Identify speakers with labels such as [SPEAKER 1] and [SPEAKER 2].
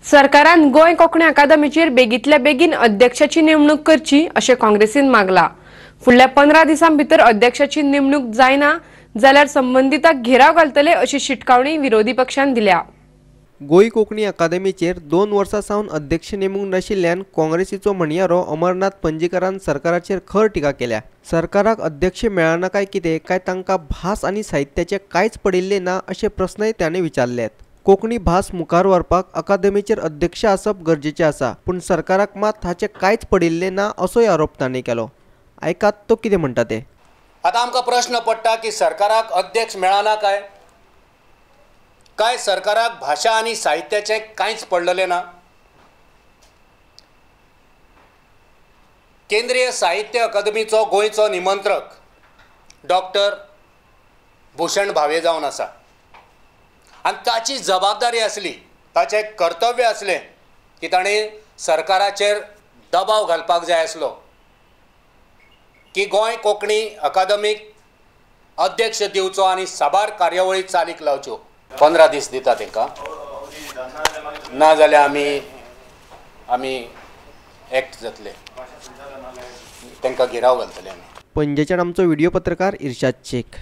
[SPEAKER 1] सरकारान गोंय कोंकणी अकादमीचेर बेगीतल्या बेगीन अध्यक्षाची नेमणूक करची अशें काँग्रेसीन मागला. फुडल्या 15 दिसां भितर अध्यक्षाची नेमणूक जायना जाल्यार संबंदिताक घेराव घालतले अशी शिटकावणी विरोधी पक्षान दिल्या.
[SPEAKER 2] गोंय कोंकणी अकादमीचेर 2 वर्सां सावन अध्यक्ष नेमूंक नाशिल्ल्यान काँग्रेसीचो म्हणयारो अमरनाथ पणजीकारान सरकाराचेर खर टिका केल्या. सरकाराक अध्यक्ष मेळना काय कितें काय तांकां भास आनी साहित्याचें कांयच पडिल्लें ना अशे प्रस्नय ताणें विचारल्यात. कोंकणी भास मुखार व्हरपाक अकादमीचेर अध्यक्ष आसप गरजेचें आसा, पूण सरकाराक मात हाचें कांयच पडिल्लें ना असोय आरोप ताणें केलो. आयकात तो कितें म्हणटा ते.
[SPEAKER 3] आतां आमकां प्रश्न पडटा की सरकाराक अध्यक्ष मेळना काय काय सरकाराक भाशा आनी साहित्याचें कांयच पडलेलें ना. केंद्रीय साहित्य अकादमीचो गोंयचो निमंत्रक डॉक्टर भूषण भावे जावन आसा आनी ताची जबाबदारी आसली, ताचें कर्तव्य आसलें की ताणें सरकाराचेर दबाव घालपाक जाय आसलो की गोंय कोंकणी अकादमीक अध्यक्ष दिवचो आनी साबार कार्यावळी चालीक लावच्यो. 15 दीस दिता तांकां, ना जाल्यार आमी एक्ट जातले, तांकां घेराव घालतले आमी.
[SPEAKER 2] पणजेच्यान आमचो व्हिडिओ पत्रकार इर्शाद शेख.